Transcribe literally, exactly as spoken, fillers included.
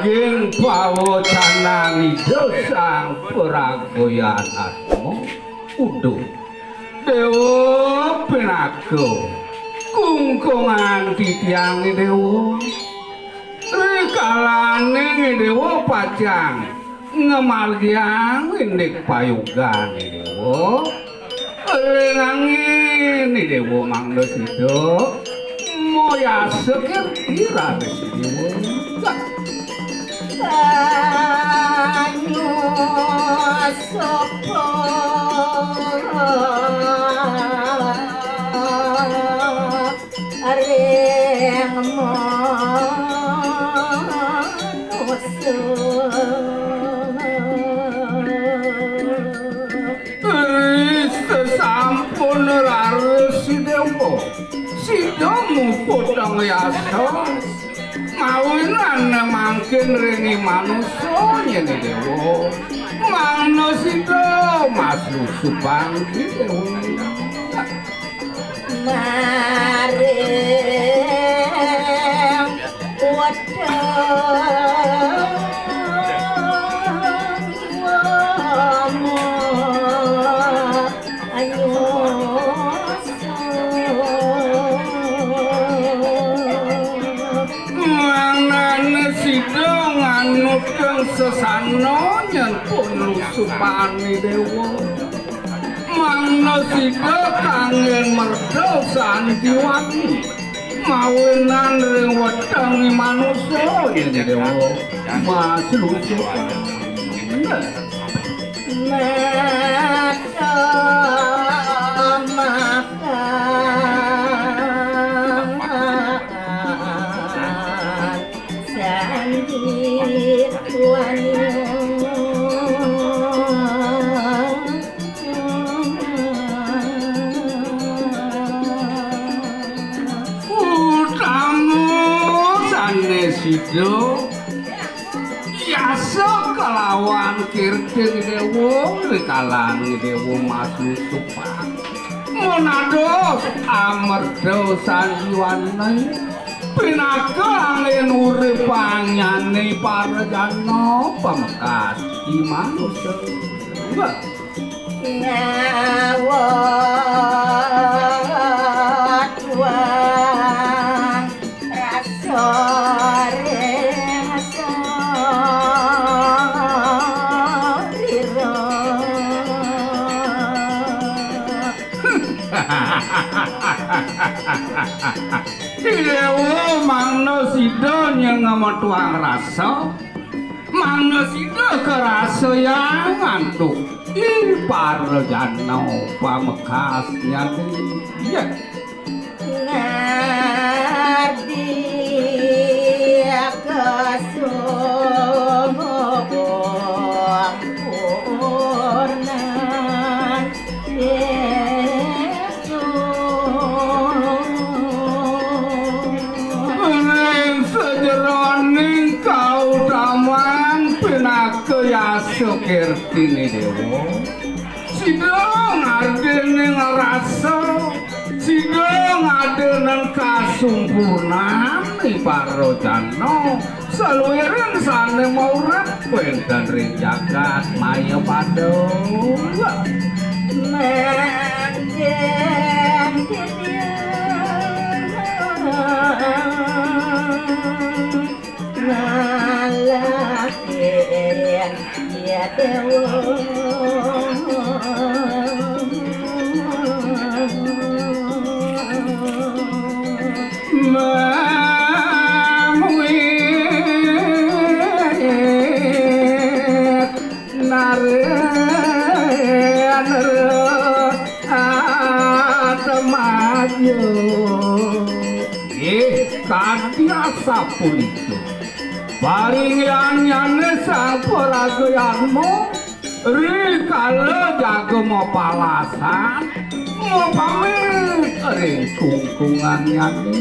Ing pawacanan Ida Sang Pragoyan Atma, uduh. Déwa pinaka kungkungan titiang, Déwa. Rikalaning Déwa pacang ngamargiang indik payogan, Déwa. Ring angin, Déwa, mangda sida moyasa kirti raris, Déwa. Banyu sopo ring manusa. Ris sampun raris, Déwa. Sida muputang yasa. Mawinan mangkin ring manusa, nyén Déwa. Mangda sida maslusupan, Déwa. Maring wedang anyusa. Mangdané sida nganutang sesana nyén pun lusupané, Déwa. Mangda sida kanggén merda sandiwani. Mawinan ring wetengé manusa, nyén Déwa. Mas lusupan. Mata makan sandiwani. Utama sanésida yasa kalawan kirtin Déwa, rikalaning Déwa maslusupan. Monados amerda sanjiwani, pinaka angin uripannyané para jana pamekas i manusa. Wah. Ngawat wang rasa ring sarira. Iya, mangda sida nyén ngametuang rasa. Mangda sida karasayang antuk i para jana pamekasnyané. Iya. Ngardi kasungguh purnan Ing sajeroning kautaman pinaka yasa kirtiné Déwa. Sida ngadéning rasa, sida ngadéning kasumpurnan i para jana. Saluiring sané maurip wénten ring jagat maya pada. Mangkin titiang ngalahin ya Déwa. Mamuit naren atmaja. Nggih, kanthi asapunika. Paringiannyané Sang Paragayatma, rikala jaga mapalasan, mapamit ring kungkungannyané.